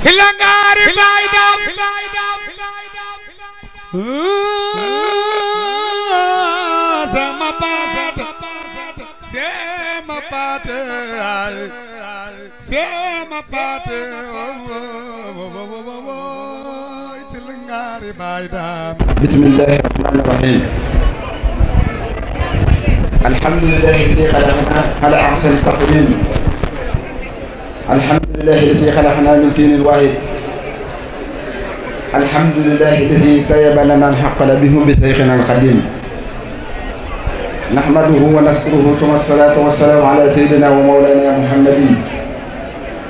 silangari baydam sama pat silangari baydam. Bismillahir Rahmanir Rahim. Alhamdulillahi alladhi khalaqana ala ahsani taqwim. Alhamdulillahi alladhi khalaqana min tinin wahid. Alhamdulillahi alladhi tayyaba lana al-haqqa bihum bi saykhina al-qadim. Nahmaduhu wa naskuruhu thumma as-salatu was-salamu ala sayyidina wa mawlana Muhammadin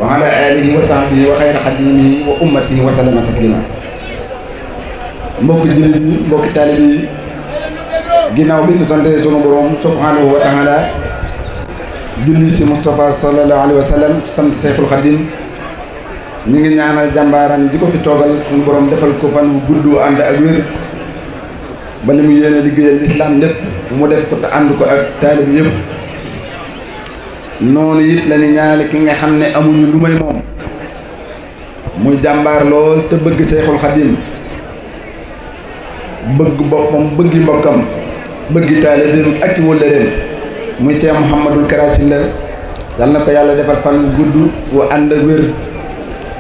wa ala alihi wa sahbihi wa khayri qadimihi wa ummatihi wa sallama taslima. Mbokki jullit yi, mbokki taalibe yi, ginnaaw bi ñu sante sunu borom subhanahu wa taala julli ci Mustafa sallallahu alayhi wa sallam sant Seexul Xadim ñu ngi ñaanal jàmbaaram di ko fi toogal sunu borom defal ko fan wu gudd ànd ak wér ba li mu yéene liggéeyal lislaam lépp mu def ko te ànd ko ak taalibe yëpp. noonu it la ñu ñaanal ki nga xam ne amuñu lu may moom muy jàmbaar lool te bëgg Seexul Xadim bëgg boppam bëggi mbokkam bëggi taalibeem ak i wëllëreem muy Cheikh Mouhamadul Kara Sylla yal na ko yàlla defal fan gudd wu ànd ak wér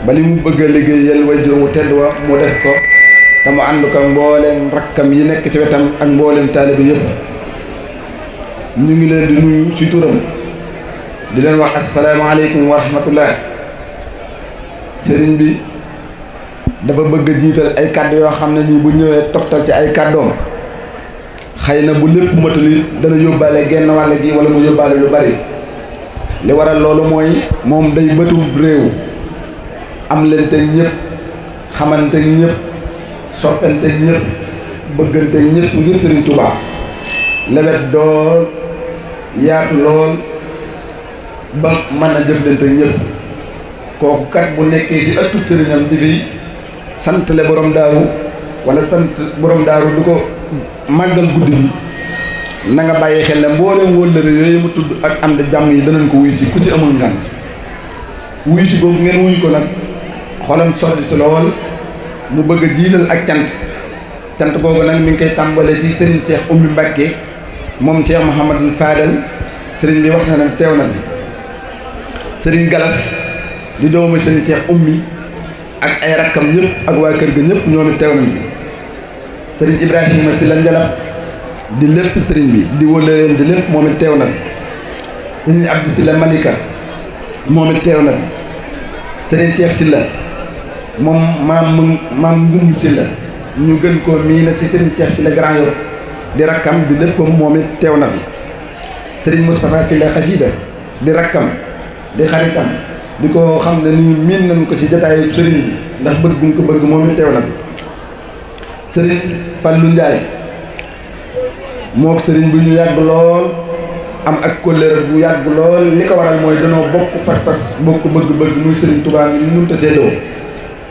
ba li mu bëgg a liggéeyal waajur mu tedd wa mu def ko te mu ànd ko mbooleem rakkam yi nekk ci wetam ak mbooleem taalibe yëpp. ñu ngi leen di nuyu ci turam di leen wax asalaamaaleykum wa rahmatullah. sëriñ bi dafa bëgg a jiital ay kàddu yoo xam ne nii bu ñëwee toftal ci ay kàddoom xëy na bu lépp matali dana yóbbaale genn wàll gi wala mu yóbbaale lu bari. li waral loolu mooy moom day bëtum réew am leen te ñëpp xamante ñëpp soppante ñëpp bëggante ñëpp ngir Sëriñ Tuubaa lewet dool yaatu lool ba mën a jëflante ñëpp. kooku kat bu nekkee ci ëttu sëriñam di fi santale borom daaru wala sant borom daaru du ko màggal guddi gi na nga bàyyi xel ne mboolem wóllëre yooyu mu tudd ak am de jàmm yi danañ ko wuyu ci ku ci amul ngant wuyu ci boobu ngeen wuyu ko nag xolam soddi si lool mu bëgg a jiilal ak cant googu nag mi ngi koy tàmbale ci sëriñ Cheikh Oumy Mbacké moom Cheikh Mouhamadul Fadal sëriñ bi wax na ne teew na bi sëriñ Galas di doomu sëriñ Cheikh Oumy ak ay rakkam ñëpp ak waa kër ga ñëpp ñoom it teew nañ bi sëriñ Ibrahima si la njalab di lépp sëriñ bi di wëllëreem di lépp moom it teew na bi sëriñ Abdou si la Malika moom it teew na bi sëriñ Cheikh si la moom maam ngum si la ñu gën koo mii na ci sëriñ Cheikh si la Grand Yoff di rakkam di léppam moom it teew na bi sëriñ Moustapha si la Xasida di rakkam di xaritam di ko xam ne nii miin nañ ko ci jataayu sëriñ bi ndax bëgg gu ko bëgg moom it teew na bi sëriñ Fallou Ndiaye mook sëriñ bi ñu yàgg lool am ak kóllëre bu yàgg lool li ko waral mooy danoo bokk pas-pas bokk bëgg-bëgg muy sëriñ Touba ngi mënut a seedoo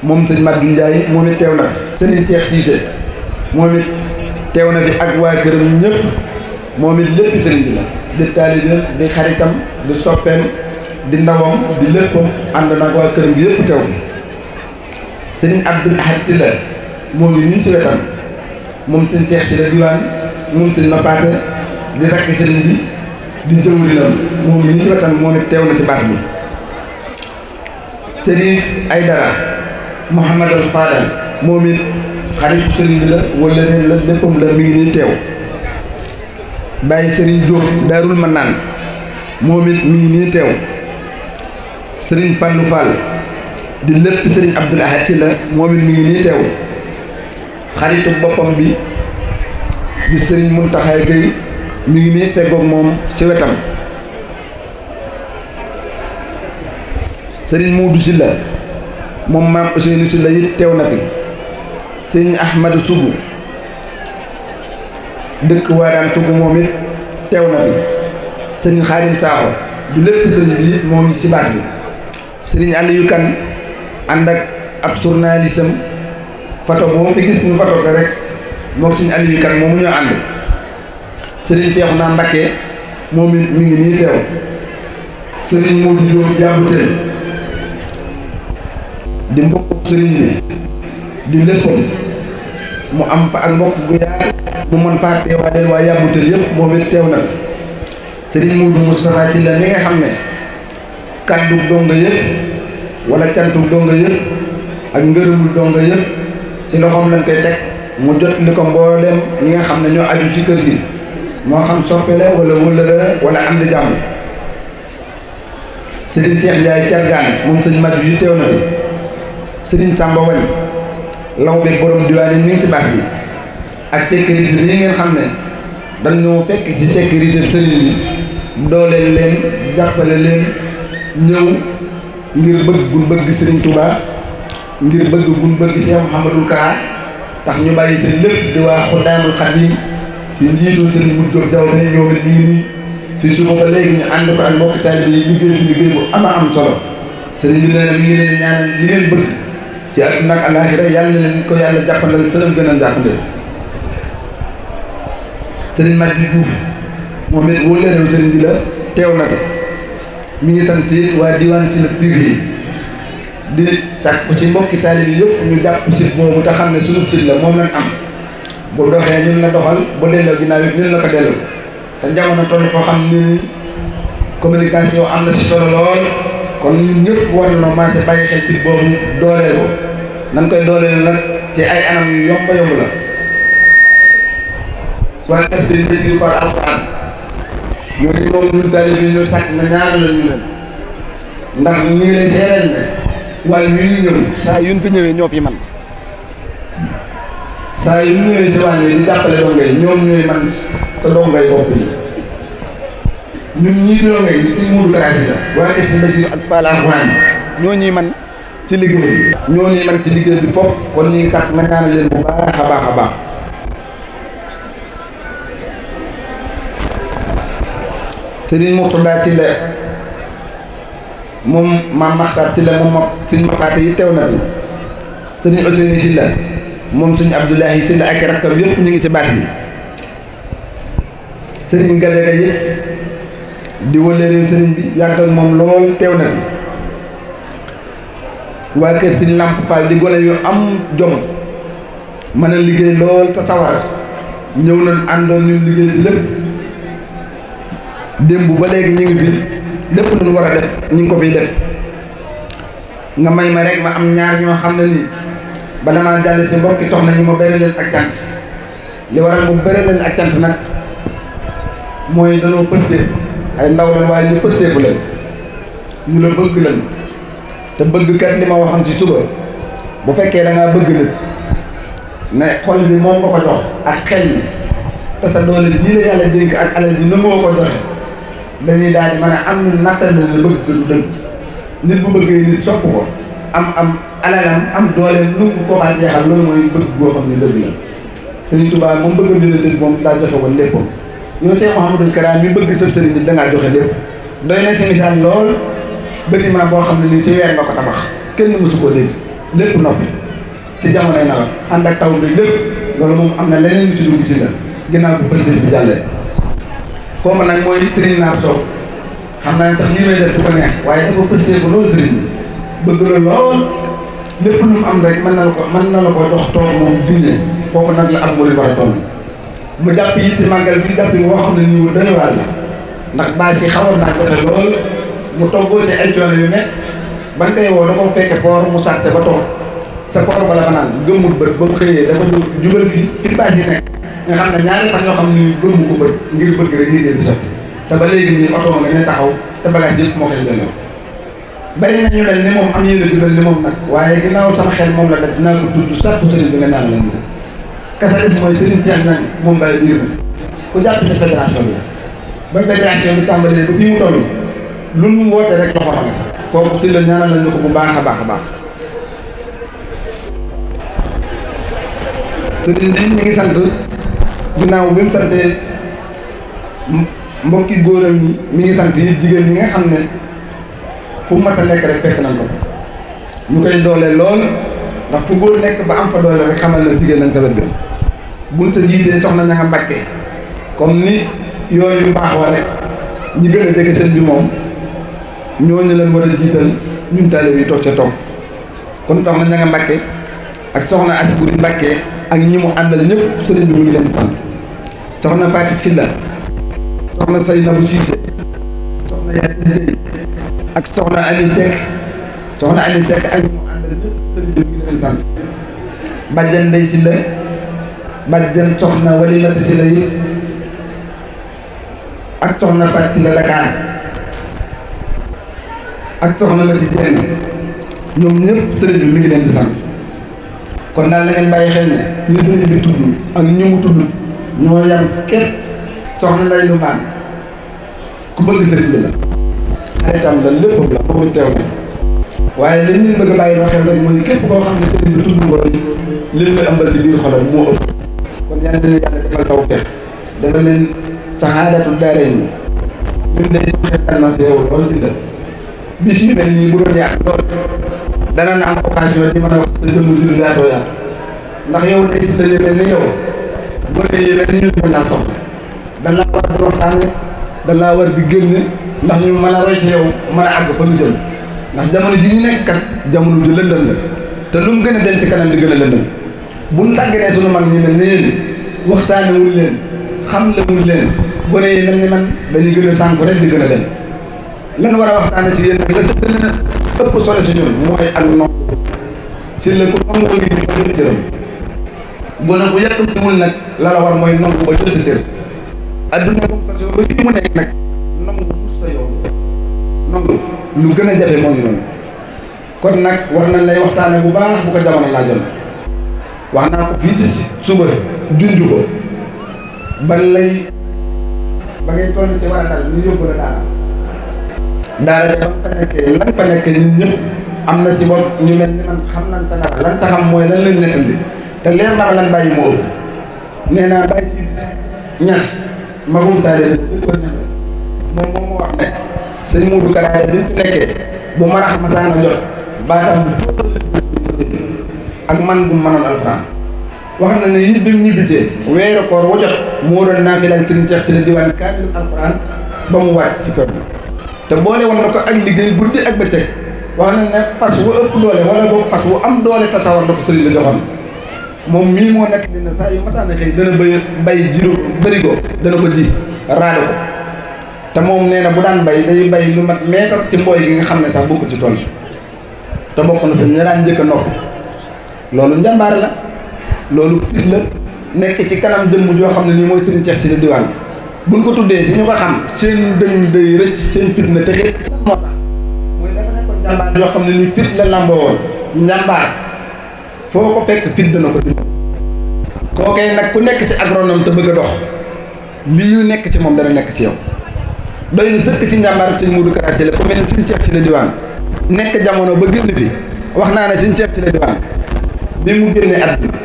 moom sëriñ Madou Ndiaye moom it teew na fi sëriñ Cheikh Cissé moom it teew na fi ak waa këram ñëpp moom it lépp sëriñ bi la di taalibeem di xaritam di soppeem di ndawam di léppam ànd nag waa këram gi yëpp teew fi sëriñ Abdoul Ahad si la moo ngi nii ci wetam moom sëriñ Cheikh si la diwaan moom sëriñ Mapaate di rakk sëriñ bi di jëwrinam moo ngi nii ci wetam moom it teew na ci baax bi sëriñ Aydara Mouhamadul Fadal moom it xarit sëriñ bi la wala leen la léppam la mi ngi nii teew bàyyi sëriñ Diop Daarul Manaan moom it mi ngi nii teew sëriñ Fallou Fall di lépp sëriñ Abdoul Ahad ci la moom it mi ngi nii teew xaritu boppam bi di sëriñ Mountakha Gueye mi ngi nii feggoog moom ci wetam sëriñ Moudou Sylla moom maam Ousseynou Sylla it teew na fi sëriñ Ahmadou Sougou dëkk Waadaan Sougou moom it teew na fi sëriñ Xaadim Sakho di lépp sëriñ bi it moom ci baax bi sëriñ Aliou Kane ànd ak ab journalisme photo boo fi gis mu photo ko rek moom sëriñ Aliou Kane moomu ñoo ànd sëriñ Cheikhouna Mbacké moom it mi ngi nii teew sëriñ Modou Diop jàmbuteen di mbokk sëriñ bi di léppam mu am fa ak mbokk gu yaatu mu mën faa teewaale waa yàbbutel yëpp moom it teew na sëriñ Modou Moustapha ci la mi nga xam ne kaddu donga yëpp wala cantu donga yëpp ak ngërëmul donga yëpp ci loxoom lañ koy teg mu jot li ko mbooleem ñi nga xam ne ñoo aju ci kër gi moo xam soppe la wala wëllëre wala am di jàmm sëriñ Cheikh Ndiaye Cargaan moom sëñ mat bi teew na fi sëriñ Samba Wañ law bi borom diwaan yi mi ngi ci baax bi ak sécurité bi ngeen xam ne dañu fekk ci sécurité sëriñ bi dooleel leen jàppale leen ñëw ngir bëgg gun bëgg sëriñ Touba ngir bëgg gun bëgg Cheikh Mouhamadul Kara tax ñu bàyyi seen lépp di waa Xuddaamul Xadim ci njiitul sëriñ Modou Diop Diaw ne ñoom it nii ci suba ba léegi ñu ànd ko ak mbokki taalibe yi liggéey bu am solo sëriñ bi nee na mi ngi leen ñaanal li ngeen bëgg ci àdduna ak àllaaxira yàlla na leen ko yàlla jàppandal te leen gën a jàppandal sëriñ Madi Diouf moom it wóor leen sëriñ bi la teew na ko mi ngi sant waa diwaan si la tir yi di sàkku ci mbokki taalibe yi yëpp ñu jàpp sit boobu te xam ne sunu sit la moom lañ am bu doxee ñun la doxal bu delloo ginnaaw it ñun la ko delloo te jamono toll koo xam ni communication am na ci solo lool kon ñun ñëpp war na commencé bàyyi xel ci boobu dooleel ko nan koy dooleel nag ci ay anam yu yomb la waa kër Sëriñ Basiru Fall alxuraan ñooñu moom ñun taalibe yi ñoo sàkk nga ñaanal la ñu leen ndax ñu ngi leen seereel ne waaye ñu ngi ñëw saa yuñ fi ñëwee ñoo fi man saa yu ñëwee ci wàññi di jàppale dongo yi ñoom ñooy man te dongo yi bopp yi ñun ñii dongo yi ci muuru karaasi la waa kër Sëriñ Basiru ak Fall alxuraan ñoo ñuy man ci liggéey bi ñoo ñuy man ci liggéey bi foofu kon ñu ngi sàkk nga ñaanal leen bu baax a baax sëriñ Mourtada ci la moom maam Maxtar ci la moom ma sëñ Mapaate yi teew na fi sëriñ Ousseynou si la moom sëñ Abdoulahi si la ak rakkam yëpp ñu ngi ci baat bi sëriñ Gadaga yi di wëleeréew sëriñ bi yàgg ak moom lool teew na fi waa kër sëñ Lamp Fall di gone yu am jom mën a liggéey lool te sawar ñëw nañ àndoon ñu liggéey bi lépp démb ba léegi ñu ngi fi lépp lu ñu war a def ñu ngi ko fiy def nga may ma rek ma am ñaar ñoo xam ne nii bala maa jàll ci mbokki soxna ñi ma bëri leen ak cant li waral mu bëri leen ak cant nag mooy danoo pësteef ay ndaw lañ waaye ñu pësteefu leen ñu la bëgg leen te bëgg kat li ma waxoon ci suba bu fekkee da ngaa bëgg nit ne xol bi moom nga ko jox ak xel mi te sa doole ji la yàlla dénk ak alal bi nangoo ko joxe dañuy daal di mën a am ñu nattal na ne bëgg du dëgg nit bu bëggee nit sopp ko am alalam am dooleem nu ko faa jeexal loolu mooy bëgg goo xam ne dëgg la Sëriñ Tuubaa moom bëgg na dëgg moom daa joxe woon léppam yow Cheikh Mouhamadul Kara mi bëgg sëb sëriñ da ngaa joxe lépp doy na ci misaal lool bâtiment boo xam ne nii ci weer nga ko tabax kenn mësu koo dégg lépp noppi ci jamonoy nawet ànd ak taw bi lépp loolu moom am na leneen lu ci dugg ci la ginnaaw bu président bi jàllee kooku nag mooy sëriñ Naar Sow xam naa ne sax lii may def du ko neex waaye dafa pëstee ko loolu sëriñ bi bëgg la lool lépp lu mu am rek mën na la ko jox toog moom diine foofu nag la am mu war a toll mu jàpp yi ci màggal bi jàpp yi boo xam ne nii wu doy waar la ndax bâche yi xawoon naa joxe lool mu toggoo ci ay coono yu nekk ban koy woo da ko fekke poor mu sàtte ba toog sa poor bala fa naan gëmmul bët ba mu xëyee dafa jubal fi bâche yi nekk nga xam ne ñaari fan yoo xam ne gëmmu ko bët ngir bëgg rek liggéey bi sotti te ba léegi nii oto nga ne taxaw te bagage yëpp moo koy delloo bari na ñu mel ni moom am yéen a di mel ni moom nag waaye ginnaaw sama xel moom la def dinaa ko tudd sàpp sëriñ bi nga ñaan leen ko kasa des mooy sëriñ Cheikh Niang moom ngay biir ku jàpp ci fédération bi ba fédération bi tàmbalee ba fii mu toll lu mu woote rek loxo xam nga kooku si la ñaanal nañu ko bu baax a baax a baax sëriñ bi mi ngi sant ginnaaw bi mu santee mbokki góoram ñi mi ngi sant yi jigéen ñi nga xam ne fu mu mat a nekk rek fekk nañ ko ñu koy doole lool ndax fu góor nekk ba am fa doole rek xamal na jigéen lañ ca wet gën bunta jiitee soxna ña nga Mbàkke comme ni yooyu baax wa rek ñi gën a jege seen bi moom ñooñu leen war a jiital ñun taalibe yi toog ca toog kon soxna ña nga Mbàkke ak soxna Asburi Mbàkke ak ñi mu àndal ñëpp sëriñ bi mu ngi leen di sant soxna Fatou Sylla soxna Saynabu Siise soxna Yaasin Jëy ak soxna Ami Seck ak ñi mu àndal ñëpp sëriñ bi mu ngi leen di sant bàjjan Ndey Sylla bàjjan soxna Walimata Sylla yi ak soxna Fatou Sylla Lakaan ak soxna Mati Jéen ñoom ñëpp sëriñ bi mi ngi leen di sant kon daal na ngeen bàyyi xel ne ñi sëriñ bi tudd ak ñi mu tudd ñoo yam képp soxna Nday lu maan ku bëgg sëriñ bi la xaritam la léppam la boobu teew na waaye li ñu bëgg a bàyyi xel rek mooy képp koo xam ne sëriñ bi tudd nga lim la ëmbal ci biir xolam moo ëpp kon yàlla na leen yàlla defal tawfeex defal leen saxaadatu daaray ni ñun de suñu xel dal na ci yow loolu ci dëkk bis yu mel nii bu doon yaatu lool dana na am occasion di mën a wax sa jëmm jur yaatoo yaatu ndax yow day si la mel ni yow gone yi mel ni ñu mën naa soxla dan laa war di waxtaane dan laa war di génne ndax ñu mën a roy ci yow mën a àgg fa lu jëm ndax jamono ji ñu nekk kat jamono ju lëndëm la te lu mu gën a dem ci kanam di gën a lëndëm buñ tàggatee suñu mag ñu mel ni yéen waxtaane wuñ leen xam la wuñ leen gone yi mel ni man dañuy gën a sànku rek di gën a dem lan war a waxtaane si yéen nag la sa gën a ëpp solo si ñun mooy ak nopp si la ko nangu ngi ba jot cëram gone bu yàkkamtiwul nag la la war mooy nangu ba jot sa cër adduna moom sa ba fii mu nekk nag nangu musta yow nangu lu gën a jafe moo ngi noonu kon nag war nañ lay waxtaane bu baax bu ko jamono laajoon wax naa ko fii ci suba junj ko ban lay ba ngay toll ci war a dal ñu yóbbu la daara ja fa nekkee lan fa nekkee ñun ñëpp am na ci bopp ñu mel ni man xam nañ sa dara lan sa xam mooy lan leen nettali te leer na ma lan bàyyi mu ëpp nee naa bàyyi si ñas magum taale moom moo wax ne sëñ Modou Kara bi fi nekkee bu marax masaana jot baatam ak man bu mënoon alxuraan wax na ne it bi mu ñibbitee weeru koor wu jot moo doon naa fi daal sëriñ Cheikh ci la diwaan kaamil alxuraan ba mu wàcc ci kër gi te boole woon na ko ak liggéey guddi ak bëccëg wax nañ ne fas wu ëpp doole wala boobu fas wu am doole tatawar la ko sëriñ bi joxoon moom mii moo nekk dina saa yu masaana xëy dana bay jiru bërigo dana ko ji raado ko te moom nee na bu daan bay day bay lu mat meetar ci mbooy gi nga xam ne sax bokk ci tool te bokk na sa ñi daan njëkk a noppi loolu njàmbaar la loolu fit la nekk ci kanam jëmm joo xam ne nii mooy sëriñ Cheikh ci la diwaan buñ ko tuddee ci ñu ko xam seen dënn day rëcc seen fit na texit moo tax mooy dafa nekkoon njàmbaar yoo xam ne nii fit la lamboo woon njàmbaar foo ko fekk fit dana ko dund kookee nag ku nekk ci agronome te bëgg a dox lii ñu nekk ci moom dana nekk ci yow doy na sëkk ci njàmbaar ak sëñ Modou Kara ci la ku mel ne sëñ Cheikh ci la diwaan nekk jamono ba génn fi wax naa ne sëñ Cheikh ci la diwaan bi mu génnee àdduna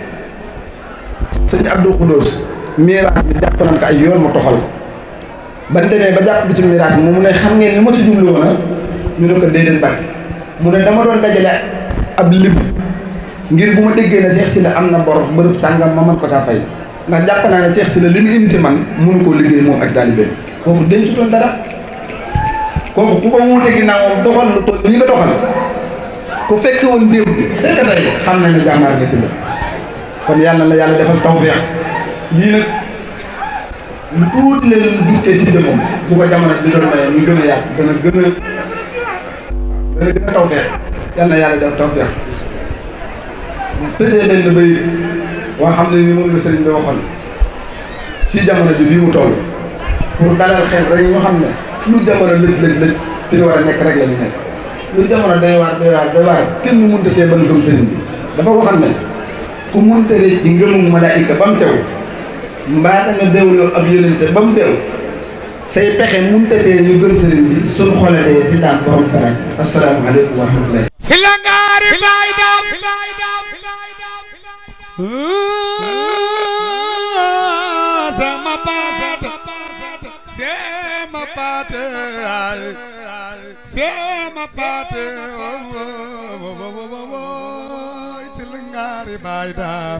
sëñ Abdou Khoudous miraas bi jàpp nañ ko ay yoon mu toxal ko ban demee ba jàpp bi ci miraas bi mu ne xam ngeen li ma ci jublu woon ñu ne ko déedéet Mbàkke mu ne dama doon dajale ab lim ngir bu ma déggee ne Cheikh ci la am na bor bërëb sàngam ma mën ko taa fay ndax jàpp naa ne Cheikh ci la li mu indi ci man mënu koo liggéey moom ak taalibe kooku dencutoon dara kooku ku ko wuute ginnaaw doxal lu toll nii nga doxal ku fekke woon démb fekk tey xam na ne jàmbaar nga ci la kon yàlla la yàlla defal tawfeex lii nag lu tuuti leen jukkee ci jëmmam bu ko jamono bi doon maye ñu gën a yàq dana gën a tawfeex yàlla na yàlla def tawfeex tëjee benn bay waa xam ne ni moom la sëriñ bi waxoon si jamono ji fii mu toll pour dalal xel rek ñu xam ne lu jamono lëj fi ñu war a nekk rek la ñu nekk lu jamono doy waar kenn mu mënta tee ba nu gëm sëriñ bi dafa waxoon ne ku mënta rëcc ci ngëmu malaayika ba mu sew mbaata nga beewloo ab yónente ba mu beew say pexe mënta tee ñu gëm sëriñ bi suñu xoolee si daan borom barak asalaamaaleykum wa rahmatulah si la ngaari baay daam sama paate si la ngaari baay daam